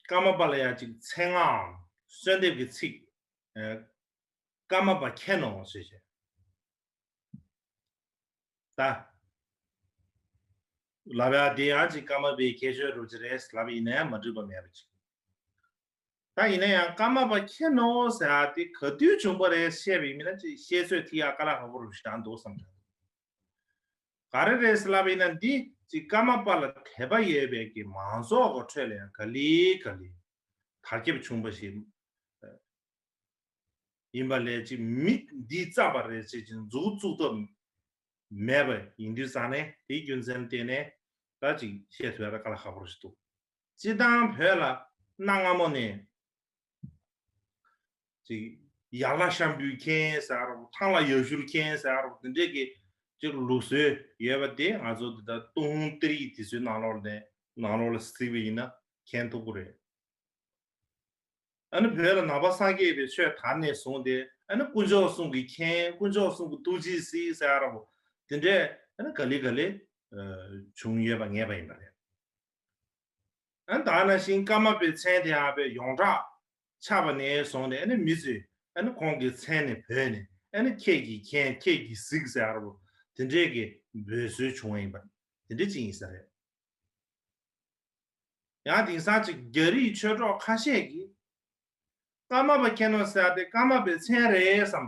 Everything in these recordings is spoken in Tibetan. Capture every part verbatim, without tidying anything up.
ཀརྨ་པ་ལ་ཡང་ཅིག་མཚན་སྔགས་གསོལ་འདེབས་ཀྱི་ཚིག་ཀརྨ་པ་མཁྱེན་ནོ་ཞེས་བཤད། ད། ལབ་ཡ་དེ་ཡང་ཅིག་ཀརྨ་པའི་ཁྱད་ཆོས་རུ་ཅི་རེད་ལབ་ཡིན་ན་ཡང་མ་འགྲིག་པ་མེད་པ་ཅིག་ད་ཡིན་ན་ཡང་ཀརྨ་པ་མཁྱེན་ནོ་ཟེར་ཡ་དེ་ག་དུས་བྱུང་པ་རེད་བཤད་པ་ཡིན་ན་ཅིག་བཤད་ཚོད་ཐིག་ཡ་དཀའ་ལས་ཁག་པོ་རུ་ཞིག་འདུག་བསམ་འདྲ། ག་རེ་རེད་ཟེར་ལབ་ཡིན་ན་འདི་ཅིག་ཀརྨ་པ་ལ་དད་པ་ཡོད་པའི་གི་མང་ཚོགས་ཀྱི་ཁྲོད་ལ་ཡང་ག་ལེ་ག་ལེ་དར་ཁྱབ་བྱུང་པ་ཞིག་ཡིན་པ་ལས་ཅིག་མི་འདི་རྩ་བ་རེད་ཅེས་ཀྱི་མཛུབ་བཙུགས་ཐབས་མེད་པ་ཡིན་དུས་ཙང་ནས་དེའི་རྒྱུ་མཚན་བརྟེན་ནས་ད་ཅིག་བཤད་ཐུབ་ཡ་ད་དཀའ་ལས་ཁག་པོ་ཞིག་འདུག་སྤྱིར་བཏང་བོད་ལ་གནའ་སྔ་མོ་ནས་ཅིག་ཡར་ལྷ་ཤམ་བུའི་མཁན་ཟེར་རོ་ཐང་ལྷ་ཡ་ཤུལ་མཁན་ཟེར་རོ་དེ་འདྲས་ཀྱི་ཅིག་ལུགས་སྲོལ་ཡོད་པ་དེ་ང་ཚོ་འདི་ལྟར་ཏུན་ཧོང་གཏེར་ཡིག་དེ་ཚོའི་ནང་ལོགས་ནས་ནང་ལོགས་ལ་གཟིགས་པ་ཡིན་ན་མཁྱེན་ཐུབ་ཀྱི་རེད། ཨ་ནི་བོད་ལ་ནང་པ་སངས་རྒྱས་པའི་ཆོས་དར་ནས་བཟུང་སྟེ་ཨ་ནི་དཀོན་མཆོག་གསུམ་གྱི་མཁན་དཀོན་མཆོག་གསུམ་གྱི་ཐུགས་རྗེས་གཟིགས་ཟེར་རོ་དེ་འདྲས་ཨ་ནི་ག་ལེ་ག་ལེ་བྱུང་ཡོད་པ་ངེས་པ་ཡིན་པ་རེད། ཨ་ནི་ད་ནང་བཞིན་ཀརྨ་པའི་མཚན་དེ་ཡང་བའི་ཡོངས་གྲགས་ཆགས་པ་ནས་བཟུང་ནས་ཨ་ནི་མི་ཚོས་ཨ་ནི་ཁོང་གི་མཚན་ནས་བོས་ནས་ཨ་ནི་ཁྱེད་ཀྱིས་མཁྱེན་ཁྱེད་ཀྱིས་གཟིགས་ཟེར་བ་དེ་འདྲས་ཀྱི་འབོད་སྲོལ་བྱུང་བ་ཡིན་པ་དེ་འདྲས་ཅིག་ཡིན་ས་རེད། ཡང་དེང་སང་ཅིག་རྒྱ་རིགས་ཆོས་གྲོགས་ཁ་ཤས་ཀྱིས་ཀརྨ་པ་མཁྱེན་ནོ་ཟེར་ཏེ་ཀརྨ་པའི་མཚན་རེད་བསམ་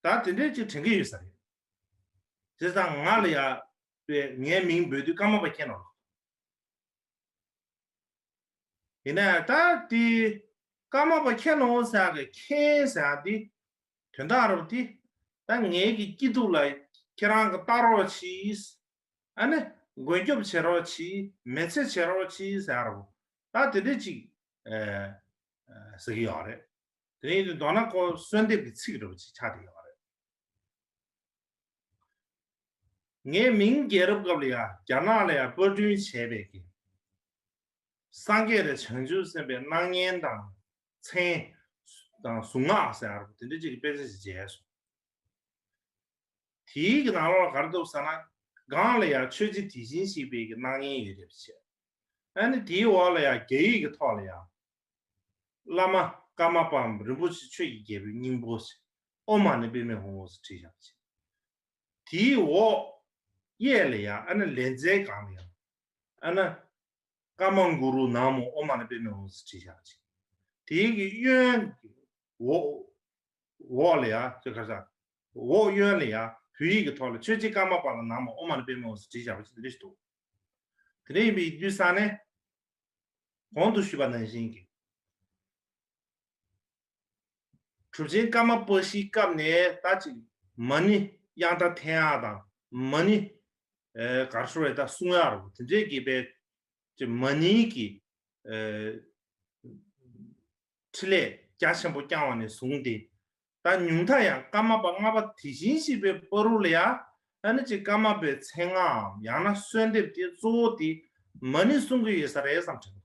ད་དེ་འདྲས་ཅིག་དྲན་གྱི་ཡོད་ས་རེད། དེ་ཙང་ང་ལ་ཡ་པའི་ངའི་མིང་འབོད་དུས་ཀརྨ་པ་མཁྱེན་ནོ། ཡིན་ནའི་ད་དེ་ཀརྨ་པ་མཁྱེན་ནོ་ཟེར་གི་མཁྱེན་ཟེར་དེ་དོན་དག་རོ་དེ་ད་ངའི་གི་སྐྱིད་སྡུག་ལ་ཁྱེད་རང་གི་ལྟ་རོགས་གྱིས། ཨ་ནི་མགོན་སྐྱོབ་བྱེད་རོགས་གྱིས་མི་ཚེ་བྱེད་རོགས་གྱིས་ཟེར་རོ་ད་དེ་འདྲས་ཅིག་ཟེར་གི་ཡོད་རེད། དེ་ཡིན་དུས་མདོར་ན་ཁོ་གསོལ་འདེབས་ཀྱི་ཚིག་རེ་བ་ཅིག་ཆགས་བསྡད་ཡོད་རེད། ངའི་མིང་རྒྱལ་རབས་སྐབས་ལ་ཡང་རྒྱ་ནག་ལ་ཡང་པར་སྐྲུན་བྱས་པའི་གི་སངས་རྒྱས་དང་བྱང་ཆུབ་སེམས་དཔའི་སྣང་བརྙན་དང་མཚན་དང་གཟུངས་སྔགས་ཟེར་བ་དེ་འདྲ་ཅིག་གི་དཔེ་ཆ་ཞིག་མཇལ་སོང་། དེའི་གི་ནང་ལོགས་ལ་ག་རེ་འདུག་ཟེར་ན་སྒང་ལ་ཡང་ཆོས་རྗེ་དེ་བཞིན་གཤེགས་པའི་གི་སྣང་བརྙན་ཡོད་རེད་བྱས། ཨ་ནི་དེའི་འོག་ལ་ཡང་རྒྱ་ཡིག་གི་ཐོག་ལ་ཡང་བླ་མ་ཀརྨ་པའམ་རིན་པོ་ཆེ་ཆོས་ཀྱི་རྒྱལ་པོའི་སྙིང་པོ་ཞེས་ཨོཾ་མ་ཎི་པདྨེ་ཧཱུྃ་ཟེར་བྲིས་བཞག་ཅིང་། དེའི་འོག་གཡས་ལ་ཡང་ཨ་ནི་ལས་མཛད་སྒང་ལ་ཡང་ཨ་ནི་ཀརྨ་གུ་རུ་ནམ་མོ་ཨོཾ་མ་ཎི་པདྨེ་ཧཱུྃ་ཟེར་བྲིས་བཞག་ཅིང་། དེའི་གི་གཡོན་གྱི་འོག་འོག་ལ་ཡང་ཅི་ག་ས་འོག་གཡོན་ལ་ཡང་བོད་ཡིག་གི་ཐོག་ལ་ཆོས་རྗེ་ཀརྨ་པ་ལ་ནམ་མོ་ཨོཾ་མ་ཎི་པདྨེ་ཧཱུྃ་ཟེར་བྲིས་བཞག་པ་ཅིག་དེ་འདྲ་ཞིག་འདུག་དེ་འདྲ་ཡིན་པའི་དུས་ས་ནས། གོང་དུ་ཞུས་པ་ནང་བཞིན་གྱི། གྲུབ་ཆེན་ཀརྨ་པ་བཞིའི་སྐབས་ནས་ད་ཅིག་མ་ཎི་དབྱངས་རྟ་འཐེན་ཡག་དང་མ་ཎི་ཨེ་གར་ཤོར་བའི་ད་གསུང་ཡག་རུ་དེ་འདྲའི་གི་པའི་ཅིག་མ་ཎིའི་གི་ཨེ་འཕྲིན་ལས་རྒྱ་ཆེན་པོ་བསྐྱངས་པ་ནས་བཟུང་སྟེ། ད་ཉུང་མཐའ་ཡང་ཀརྨ་པ་ལྔ་པ་དེ་བཞིན་གཤེགས་པའི་བར་དུ་ལ་ཡང་ཨ་ནི་ཅིག་ཀརྨ་པའི་མཚན་སྔགས་ཡང་ན་གསོལ་འདེབས་དེ་གཙོ་བོ་དེ་མ་ཎི་གསུང་གི་ཡོད་ས་རེད་བསམ་དྲན།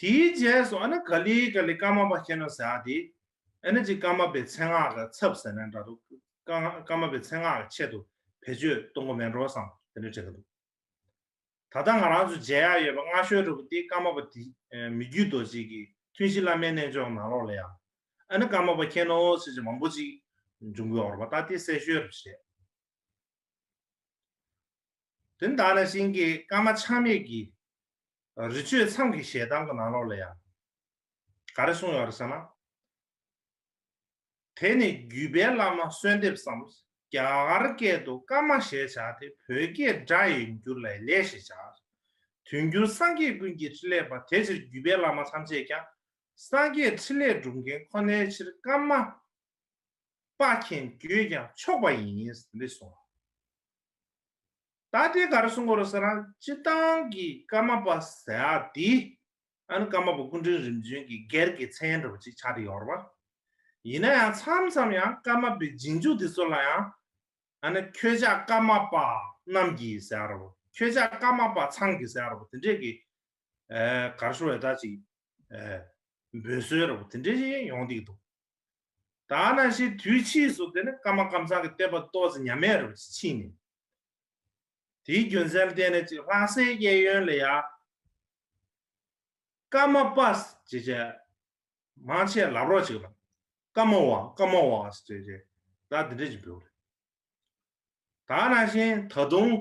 དེའི་རྗེས་སུ་ཨ་ནི་ག་ལེ་ག་ལེ་ཀརྨ་པ་མཁྱེན་ནོ་ཟེར་ཡག་དེ་ཨ་ནི་ཅིག་ཀརྨ་པའི་མཚན་སྔགས་ཀྱི་ཚབ་ཟེར་ན་འདྲ་འདུག་ཀརྨ་པའི་མཚན་སྔགས་ཀྱི་ཆེད་དུ་བེད་སྤྱོད་གཏོང་གི་མེད་འགྲོ་བསམ་དེ་འདྲ་དྲན་གྱི་འདུག་ད་ལྟ་ང་རང་ཚོ་མཇལ་ཡག་ཡོད་པ་སྔ་ཤོས་རུ་དེ་ཀརྨ་པ་དེ་མི་བསྐྱོད་རྡོ་རྗེ་གི་ཐུན་བཞི་བླ་མའི་རྣལ་འབྱོར་ནང་ལོགས་ལ་ཡང་ཨ་ནི་ཀརྨ་པ་མཁྱེན་ནོ་ཟེར་གྱི་མང་པོ་ཅིག་འབྱུང་གི་ཡོད་རེད་པ། ད་དེ་གསལ་ཤོས་རུ་བྱས། དེ་ནི་ད་ནང་བཞིན་གྱི་ཀརྨ་ཆགས་མེད་ཀྱི་རི་ཆོས་མཚམས་ཀྱི་ཞལ་གདམས་ཀྱི་ནང་ལོགས་ལ་ཡང་ག་རེ་གསུངས་ཡོད་རེད་ཟེར་ན། དེ་ནི་བརྒྱུད་པའི་བླ་མ་གསོལ་འདེབས་སམ། རྒྱ་གར་སྐད་དུ་ཀརྨ་ཞེས་བྱ་སྟེ་བོད་སྐད་སྒྲ་ཡིན་གྱུར་ལ་ལས་ཞེས་བྱ། དོན་གྱུར་སངས་རྒྱས་ཀུན་གྱི་ཕྲིན་ལས་པ། དེ་ཕྱིར་བརྒྱུད་པའི་བླ་མ་ཐམས་ཅད་ཀྱང་། སངས་རྒྱས་ཕྲིན་ལས་སྒྲུབ་མཁན་ཁོ་ནའི་ཕྱིར་ཀརྨ་པ་མཁྱེན་བརྗོད་ཀྱང་ཆོག་པ་ཡིན་ཟེར་གསུངས། ད་དེ་ག་རེ་གསུང་གི་ཡོད་རེད་ཟེར་ན་སྤྱིར་བཏང་གི་ཀརྨ་པ་ཟེར་ཡག་དེ་ཨ་ནི་ཀརྨ་པ་སྐུ་ཕྲེང་རིམ་བྱོན་གྱི་སྒེར་གྱི་མཚན་འདྲ་པོ་ཅིག་ཆགས་བསྡད་ཡོད་རེད་པ། ཡིན་ན་ཡང་མཚམས་མཚམས་ཡང་ཀརྨ་པའི་རྗེས་འཇུག་དེ་ཚོ་ལ་ཡང་ཨ་ནི་ཁྱོད་ཅག་ཀརྨ་པ་རྣམས་ཀྱིས་ཟེར་ཡག་རེད་པ། ཁྱོད་ཅག་ཀརྨ་པ་ཚང་གིས་ཟེར་ཡག་རེད་པ། དེ་འདྲས་ཀྱི་ཨ་ག་རེ་ཞུ་དགོས་རེད་ད་ཅིག་ཨ་འབོད་སྲོལ་རེད་པ། དེ་འདྲས་ཅིག་ཡོང་བསྡད་ཀྱི་འདུག་ད་ནང་བཞིན་དུས་ཕྱིས་སུ་དེ་ནི་ཀརྨ་ཀཾ་ཚང་གི་བསྟན་པ་ཏོག་ཙམ་ཉམས་དམས་རུ་ཕྱིན་ནས། དེའི་རྒྱུ་མཚན་ལ་བརྟེན་ནས་ཅིག་ལྷ་སའི་གཡས་གཡོན་ལ་ཡ། ཀརྨ་པ་ཞེས་བྱས་མང་ཆེ་ལབ་རོགས་བྱེད་པ། ཀརྨ་པ། ཀརྨ་པ་ཞེས་བྱས་ད་འདི་འདྲ་ཅིག་འབོད་རེད། ད་ནང་བཞིན་ད་དུང་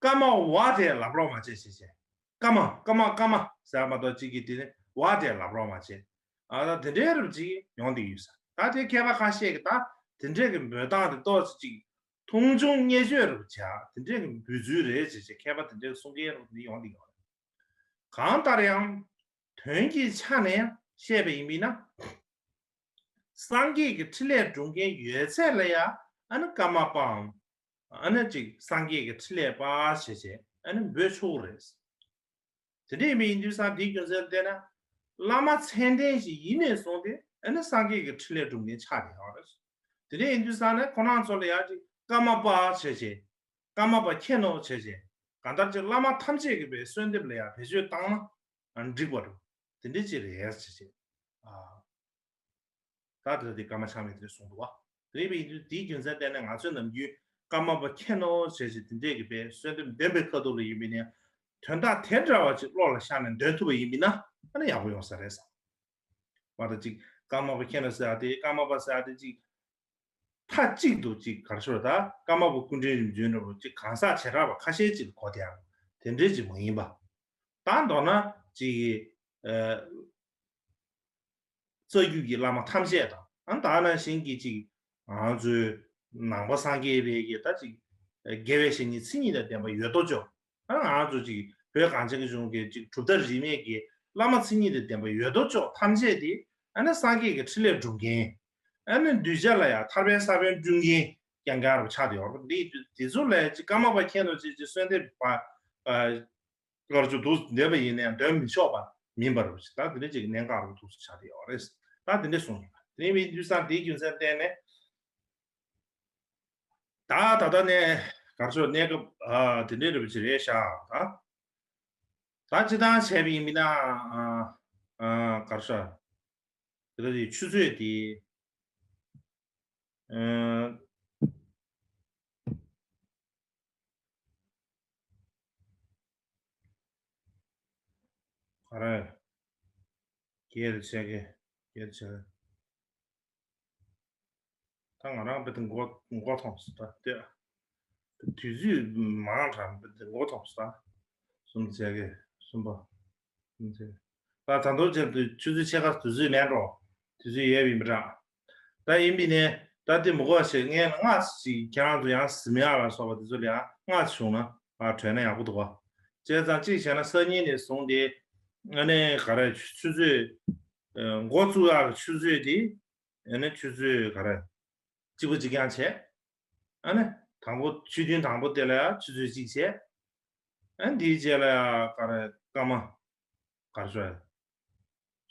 ཀརྨ་པ་དེ་ལབ་རོགས་མ་བྱེད་ཞེས་བྱས། ཀརྨ། ཀརྨ། ཀརྨ་ཟེར་མ་གཏོགས་གཅིག་གིས་དེ་ནི་པ་དེ་ལབ་རོགས་མ་བྱེད། ཨ། ད་དེ་འདྲའི་རབ་ཅིག་ཡོང་བསྡད་ཡོད་ས། ད་དེ་མཁས་པ་ཁ་ཤས་ཀྱིས་ད་དེ་འདྲས་ཀྱི་འབོད་སྟངས་དེ་ཏོག་ཙམ་ཅིག་མཐོང་ཆུང་བརྙས་བཅོས་རབ་བྱ། དེ་འདྲས་ཀྱི་འབོད་ཚུལ་རེད་ཅེས་བྱས་མཁས་པ་དེ་འདྲས་གསུང་མཁན་རབ་ནི་ཡོང་བསྡད་ཡོད་རེད། གང་ལྟར་ཡང་། དོན་གྱི་ཆ་ནས་བཤད་པ་ཡིན་པས་ན། སངས་རྒྱས་ཀྱི་ཕྲིན་ལས་སྒྲུབ་མཁན་ཡོད་ཚད་ལ་ཡང་ཨ་ནི་ཀརྨ་པའམ། ཨ་ནི་ཅིག་སངས་རྒྱས་ཀྱི་ཕྲིན་ལས་པ་ཞེས་བྱས་ཨ་ནི་འབོད་ཆོག་གི་རེད། དེ་འདྲ་ཡིན་པ་ཡིན་དུས་ཙང་དེའི་རྒྱུ་མཚན་བལྟས་ན། བླ་མ་མཚན་ལྡན་ཞིག་ཡིན་ནས་བཟུང་སྟེ་ཨ་ནི་སངས་རྒྱས་ཀྱི་ཕྲིན་ལས་སྒྲུབ་མཁན་ཆགས་བསྡད་ཡོད་རེད། དེ་འདྲ་ཡིན་དུས་ཙང་ནས་ཁོ་རང་ཚོ་ལ་ཡང་ཅིག་ཀརྨ་པ་བྱས་བྱས། ཀརྨ་པ་མཁྱེན་ནོ་བྱས་བྱས། གང་ལྟར་ཅིག་བླ་མ་ཐམས་ཅད་ཀྱི་པའི་གསོལ་འདེབས་ལ་ཡང་བེད་སྤྱོད་བཏང་ན་འགྲིག་པ་རེད། དེ་འདྲ་ཅིག་རེད་བྱས་བྱས། ཨ། ད་དེ་དེ་ཀརྨ་ཆགས་མེད་དེ་གསུངས་འདུག་བ། དེ་རེད་པས་ཡིན་དུས་དེའི་རྒྱུ་མཚན་བལྟས་ནས་ང་ཚོས་ནམ་རྒྱུན་ཀརྨ་པ་མཁྱེན་ནོ་བྱས་བྱས་དེ་འདྲས་ཀྱི་པའི་གསོལ་འདེབས་འདོན་པའི་ཁ་ཐུག་ལ་ཡིན་པས་ནས། དོན་དག་དེ་འདྲ་བ་ཅིག་བློ་ལ་ཤར་ནས་འདོན་ཐུབ་པ་ཡིན་པས་ན་ཨ་ནི་ཡག་པོ་ཡོང་ས་རེད་བསམ། མ་གཏོགས་ཅིག་ཀརྨ་པ་མཁྱེན་ནོ་ཟེར་ཡ་དེ། ཀརྨ་པ་ཟེར་ཡ་དེ་ཅིག་མཐའ་གཅིག་ཏུ་ཅིག་ག་རེ་ཞུ་དགོས་རེད། ད་ཀརྨ་པ་སྐུ་ཕྲེང་རིམ་བྱོན་འདྲ་པོ་ཅིག་གང་ཟག་བྱེ་བྲག་པ་ཁ་ཤས་ཅིག་ལ་གོ་བསྡད་ཡ་དེ་འདྲས་ཅིག་མ་ཡིན་པ། ད་མདོར་ན་ཅིག་ཨ། རྩ་རྒྱུད་ཀྱི་བླ་མ་ཐམས་ཅད་དང་། ཨ། ད་ནང་བཞིན་གྱི་ཅིག་ང་ཚོའི་ནང་པ་སངས་རྒྱས་པའི་གི་ད་ཅིག་དགེ་བའི་བཤེས་གཉེན་མཚན་ཉིད་དང་ལྡན་པ་ཡོད་དོ་ཅོག། ཨ། ང་ཚོ་ཅིག་བོད་གངས་ཅན་གྱི་ལྗོངས་ཀྱི་ཅིག་གྲུབ་མཐའ་རིས་མེད་ཀྱི་བླ་མ་མཚན་ཉིད་དང་ལྡན་པ་ཡོད་དོ་ཅོག་ཐམས་ཅད་དེ་ཨ་ནི་སངས་རྒྱས་ཀྱི་ཕྲིན་ལས་སྒྲུབ་མཁན། ཨ་ནི་གདུལ་བྱ་ལ་ཡང་ཐར་པའི་ས་བོན་སྤྲུལ་མཁན་རྐྱང་རྐྱང་རུ་ཆགས་བསྡད་ཡོད་རེད། འདི་དེ་ཚོ་ལ་ཅིག་ཀརྨ་པ་མཁྱེན་ནོ་ཅེས་ཅིག་གསོལ་འདེབས་པ། ཨ། སྐར་ཆུ་འདུག་བསྡད་པ་ཡིན་ནའང་འདོན་མི་ཆོག་པ་མིན་པ་རེད་ཞེས། ད་དེ་འདྲ་ཅིག་གནད་འགག་རུ་འདུག་སེ་ཆགས་བསྡད་ཡོད་རེད། ད་དེ་འདྲ་གསུངས་ཡོད་པ་དེ་ཡིན་པའི་དུས་ཙང་དེའི་རྒྱུ་མཚན་བརྟེན་ནས། ད་ད་ལྟ་ནས་གར་ཆོག་གནས་སྐབས། ཨ། དེ་འདྲའི་རེད་པ་ཅིག་རེད་ཤག། ད་ད་སྤྱི་བཏང་བྱས་པ་ཡིན་མིན་ན། ཨ། ཨ། གར་ཆོག་དེ་ལྟ་དེ་ཆུ་ཚོད་དེ། ཨ། ག་རེ། བརྒྱད་དུ་ཆགས་ཀྱི། བརྒྱད་དུ་ཆགས། ད་ང་རང་དཔེ་དེ་མགོ་མགོ་འཐོམས་སོང་ད་ལྟོས། དུས་ཚོད་མང་དྲགས་དཔེ་དེ་མགོ་འཐོམས་སོང་ད། གསུམ་དུ་ཆགས་ཀྱི། གསུམ་པ། གསུམ་ཆགས། ད་ད་དུང་ཆེད་དུ་ཆུ་ཚོད་ཕྱེད་ཀ་དུས་ཚོད་མེད་འགྲོ། དུས་ཚོད་ཡོད་པ་ཡིན་པ་འདྲ། ད་ཡིན་པས་ནས་ད་དེ་མི་དགོས་ཞེས་ངས་སྔགས་ཤིག་ཁྱེད་རང་ཚོ་ཡང་གཟིམ་ཡག་ལ་སོགས་པ་དེ་ཚོ་ལ་ཡང་སྔགས་བྱུང་ན་ཨ་གྲོལ་ན་ཡག་པོ་འདུག་ག། བྱས་ཙང་གཅིག་བྱས་ན་སང་ཉིན་ནས་བཟུང་སྟེ་ཨ་ནི་ག་རེ་ཆུ་ཚོད། ཨ། འགོ་བཙུགས་ཡག་གི་ཆུ་ཚོད་དེ་ཨ་ནི་ཆུ་ཚོད་ག་རེ། གཅིག་པ་གཅིག་རྐྱང་བྱས། ཨ་ནི་དང་པོ་ཆུ་ཐུན་དང་པོ་དེ་ལ་ཡང་ཆུ་ཚོད་གཅིག་བྱས། ཨ་ནི་དེའི་རྗེས་ལ་ཡང་ག་རེ་སྐར་མ། ག་རེ་ཞུ།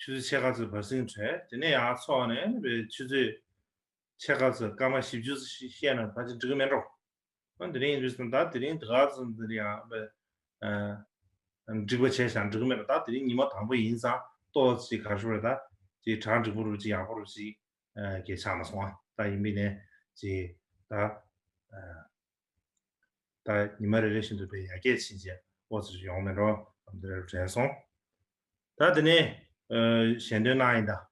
ཆུ་ཚོད་ཕྱེད་ཀ་ཙམ་བར་སྲིང་བྲལ། དེ་ནས་ཡང་ཚོགས་ནས་ཨ་ནི་ཆུ་ཚོད་ཕྱེད་ཀ་ཙམ་སྐར་མ་བཞི་བཅུ་ཙམ་བཤད་ན་ད་ཅི་འགྲིག་གི་མེད་འགྲོ། ཨ། དེ་རིང་ཡིན་དུས་ཙང་ད་དེ་རིང་དེ་ག་ཙམ་དེ་རིང་ཡང་། ཨ། འགྲིག་པ་བྱས་ཤག་འགྲིག་གི་མེད་པ། ད་དེ་རིང་ཉི་མ་དང་པོ་ཡིན་ཙང་ཏོག་ཙམ་ག་རེ་ཞུ་རེད། ད་ཅིག་གྲ་འགྲིག་པོ་རུ་ཅིག་ཡག་པོ་རུ་ཅིག་ཨ། གས་ཆགས་མ་སོང་ཨ། ད་ཡིན་པས་ནས་ཅིག་ད། ཨ། ད་ཉི་མ་རེ་རེ་བཞིན་དུ་དཔེ་ཡར་རྒྱས་ཕྱིན་བྱས་ཨོ་ཙི་ཡོང་མེད་འགྲོ། ཨ། འདི་རེ་དྲན་སོང་། ད་དེ་ནས། ཨ། ཞལ་འདོན་གནང་ཡིན་ད།